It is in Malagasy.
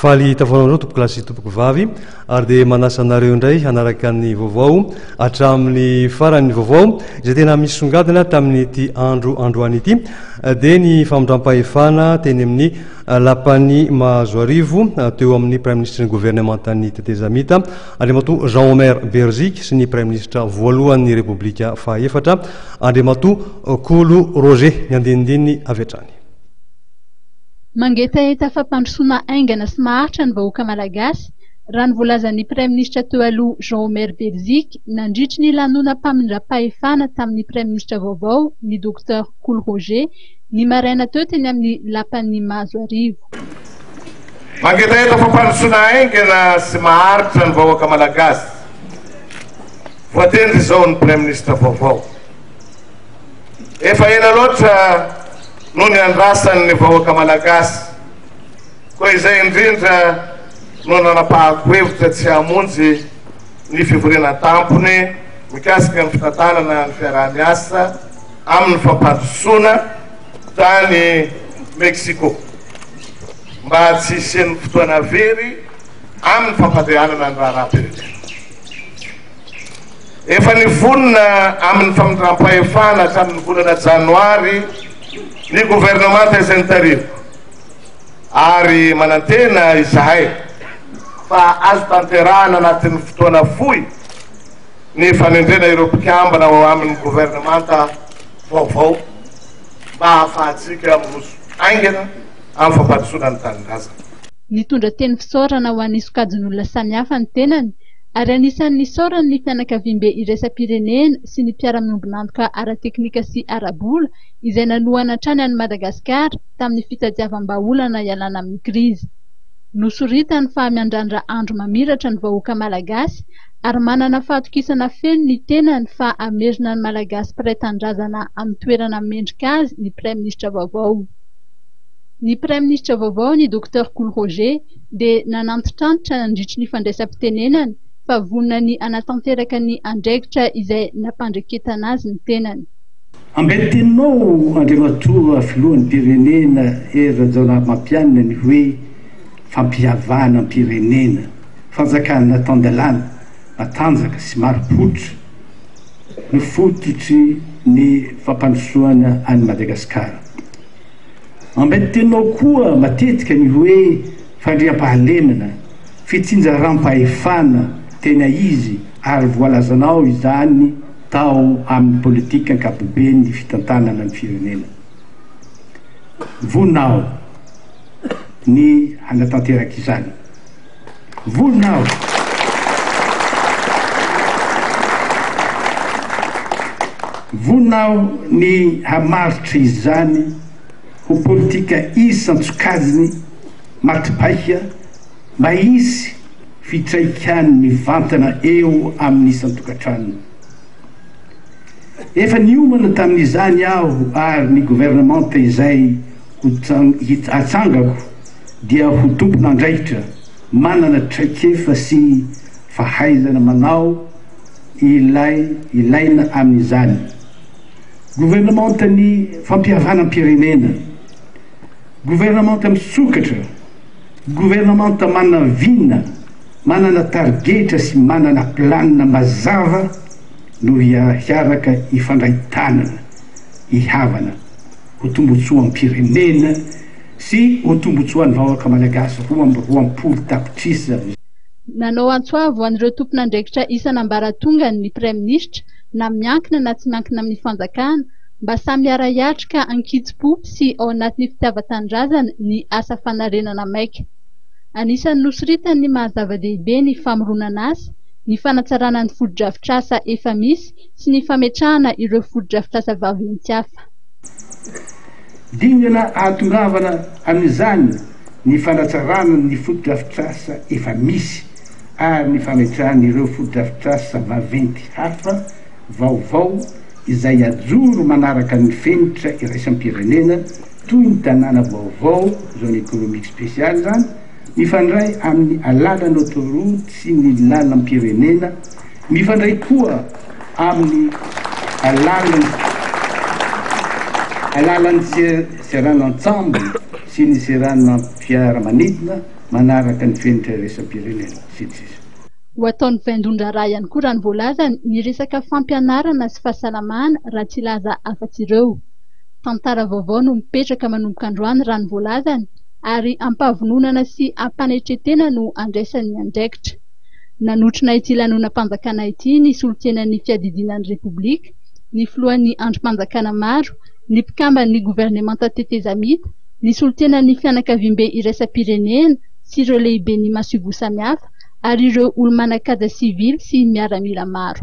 Faly tafahaona anareo tompoko lahy sy tompoko vavy ary dia manasa anareo indray hanaraka ny vaovao hatramin'ny farany. Ny vaovao izay tena misongadina tamin'ity andro androany ity dia ny famindram-pahefana teny amin'ny lapan'i Mahazoarivo teo amin'ny praiminisitry ny governemantan'ny tetezamita Andriamatoa Jean Omer Beriziky sy ny praiminisitra voalohan'ny Repoblika fahaefatra Andriamatoa Kolo Roger. Ny andinindininy avy hatrany. Mangetaheta fampandrosoana haingana sy maharitra ny vahoaka malagasy, raha ny voalazan'ny praiminisitra teo aloha Jean Omer Beriziky nandritry ny lanonam-pamindram-pahefana tamin'ny praiminisitra vaovao ny Docteur Kolo Roger ny maraina teo teny amin'ny lapan'ny Mahazoarivo. Mangetaheta fampandrosoana haingana sy maharitra ny vahoaka malagasy. Voatendry izao ny praiminisitra vaovao. Efa ela loatra no niandrasan'ny vahoaka malagasy, koa izay indrindra no nanapahako hevitra tsy hamonjy ny fivoriana an-tampony mikasika ny fitantanana ny fiaraha-miasa amin'ny fampandrosoana tany Mexico mba tsy hisian'ny fotoana very amin'ny fampandehanana ny raharaham-pirenena. Efa nivonona amin'ny famindram-pahefana hatramin'ny volana janoary ny governemanta izay notarihiko ary manantena izahay fa azo tanterahana anatin'ny fotoana fohy ny fanendrena ireo mpikambana ao amin'ny governemanta vaovao mba hahafahantsika miroso haingana amin'ny fampandrosoana ny tanindrazana. Nitondra teny fisaorana ho an'ny sokajin'olona samihafa ny tenany ary anisan'ny nisaorany ny fianakaviambe iraisam-pirenena sy ny mpiara-miombon'antoka ara-teknika sy ara-bola izay nanohana hatrany an'i Madagasikara tamin'ny fitadiavam-bahaolana hialana amin'ny krizy. Nosoritany fa miandrandra andro mamiratra ny vahoaka malagasy ary manana fahatokisana feno ny tenany fa hamerina ny Malagasy mpiray tanindrazana amin'ny toerana mendrika azy ny Praiminisitra vaovao. Ny Praiminisitra vaovao, ny Docteur Kolo Roger, dia nanantitrantitra nandritry ny fandraisam-pitenenany fa vonona ny hanatanteraka ny andraikitra izay nampandreketana azy ny tenany. Ambenteninao Andriamatoa Filohan'ny-pirenena Hery Rajaonarimampianina ny hoe fampihavanam-pirenena, fanjakana tan-dalàna, matanjaka sy marim-pototra no fototry ny fampandrosoana an'i Madagasikara. Ambenteninao koa matetika ny hoe fandriampahalemana, fitsinjaram-pahefana tena izy ary voalazanao izany tao amin'ny politika ankapoben'ny fitantanana ny firenena. Vonona aho ny hanatanteraka izany. Vonona aho. Vonona aho ny hamaritra izany ho politika isan-tsokajiny maty paika mba hisy fitraikany mivantana eo amin'ny isan-tokantranony. Efa niomana tamin'izany aho ary ny governemanta izay ho atsangako dia ho tompon'andraikitra manana traikefa sy fahaizana manao ilay ilaina amin'izany. Governemantan'ny fampihavanam-pirenena, governemanta misokatra, Governemanta manana vina, manana tarigetra sy manana planina mazava no hiaraka hifandray tanana, hihavana ho tombotsoam-pirenena sy ho tombotsoan'ny vahoaka Malagasy 22 tapitrisa. Nanao antso avo ho an'ireo tompon'andraikitra isan'ambaratongany ny Praiminisitra, na miankina na tsy miankina amin'ny fanjakana, mba samy hiara-hiatrika an-kitsim-po sy ao anatin'ny fitiavan-tanindrazana ny asa fanarenana maika. Anisan'ny nosoritany ny maha zava-dehibe ny famoronana asa, ny fanatsarana ny fotodrafitrasa efa misy sy ny fametrahana ireo fotodrafitrasa vaventy hafa. Dingana ahatongavana amin'izany ny fanatsarana ny fotodrafitrasa efa misy ary ny fametrahana ireo fotodrafitrasa vaventy hafa vaovao izay ajoro manaraka ny fenitra iraisam-pirenena toy ny tanàna vaovao, zone économique spéciale izany, mifandray amin'ny alalan'ny autoroute sy ny lalam-pirenena, mifandray koa amin'ny alalan'ny alalan'ny seranan-tsambo sy ny seranam-piaramanidina. manaraka ny fenitra iraisam-pirenena, sy ny sisa. Ho ataon'ny vaindohan-draharaha ihany koa raha ny voalazany ny resaka fampianarana sy fahasalamana raha tsy hilaza afa-tsy ireo. Tantara vaovao no mipetraka manomboka androany raha ny voalazany ary am-pavononana sy am-panetren-tena no andraisany ny andraikitra. Nanotrona ity lanonam-panjakana ity ny solontenan'ny fiadidiana ny Repoblika, ny filohan'ny andrim-panjakana maro, ny mpikamban'ny governemanta tetezamita, ny solontenan'ny fianakaviambe iraisam-pirenena sy ireo lehiben'ny masoivoho samihafa ary ireo olo-manan-kaja sivily sy miaramila maro.